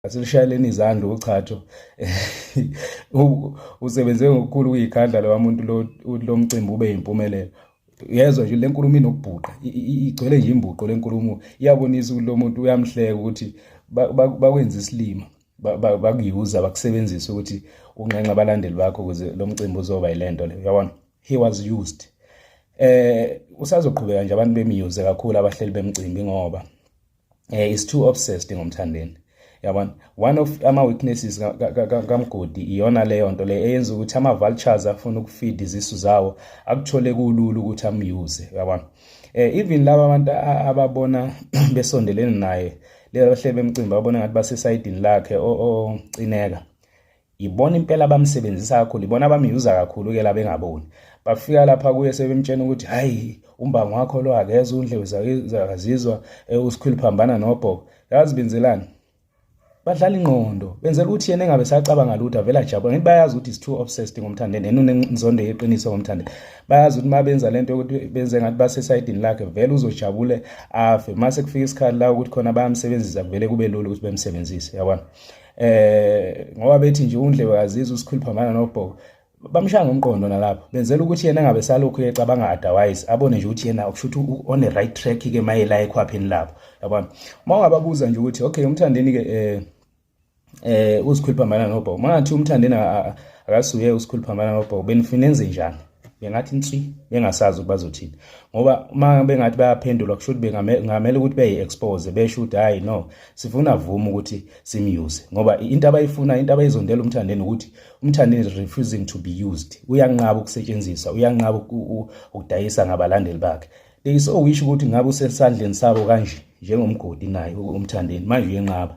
Asilishayeleni izandla uchatho. Usebenze ngokukhulu ukuyikhandla lo muntu lo, lo mcimbi ube yimpumelelo. Uyezwa nje le nkulumo inokubhuqa, igcwele nje imbuqo le nkulumo. Iyabonisa ukuthi lo muntu uyamhleka ukuthi bakwenza isilima, bakuyuza, bakusebenzisa ukuthi unxenxe abalandeli bakho ukuze lo mcimbi uzoba yilento le. Uyabona, he was used. Usazoqhubeka nje abantu bemuse kakhulu abahleli bemcimbi ngoba is too obsessed ngomthandeni, yabona. One of ama weaknesses kaMgodi iyona leyo nto le eyenza ukuthi ama vultures afuna ukufeed izisu zawo akuthole kulula ukuthi amuse, yabona. Even laba abantu ababona besondelene naye, lelo hlelo bemcimbi, babona ngathi basesayidini lakhe, ocineka ibona impela abamsebenzisa kakhulu, ibona abamyuza kakhulu ke la bengaboni. Bafika lapha kuye sebemtshena ukuthi, "Hayi, umbango wakho lo akeze undlebe zakazizwa, usikhwili phambana nobhoko." Yazi benzelani? Badlala ingqondo, benzela ukuthi yena engabe sacabanga lutho, avele ajabula. Ngithi bayazi ukuthi is too obsessed ngomthandeni and unenzondo yeqiniso ngomthandeni. Bayazi ukuthi uma benza lento yokuthi benze ngathi basesayidini lakhe, vele uzojabule afe. Mase kufika isikhathi la ukuthi khona bayamsebenzisa, kuvele kube lula ukuthi bemsebenzise, yabona. Ngoba bethi nje undlebe kazizwa, usikhulu phambana nobhoko, bamshaya ngomqondo nalapho, benzela ukuthi yena engabe salokhu ecabanga otherwise, abone nje ukuthi yena kusho ukuthi on the right track ke maye la ekhwapheni lapho, yabona. Uma ungababuza nje ukuthi, okay, umthandeni ke usikhulu phambana nobhoko, mangathi umthandeni akasuye usikhulu phambana nobhoko, benifuna enze njani? Bengathi nswi, bengasazi ukuthi bazothini, ngoba uma bengathi bayaphendula kusho ukuthi bengamele ukuthi beyi-expose, besho ukuthi, "Hayi no, sifuna vuma ukuthi simuse." Ngoba into abayifuna, into abayizondela umthandeni ukuthi umthandeni is refusing to be used, uyanqaba ukusetshenziswa, uyanqaba ukudayisa ngabalandeli bakhe. They so wish ukuthi ngabe usesandleni sabo kanje njengomgodi naye umthandeni manje uyenqaba.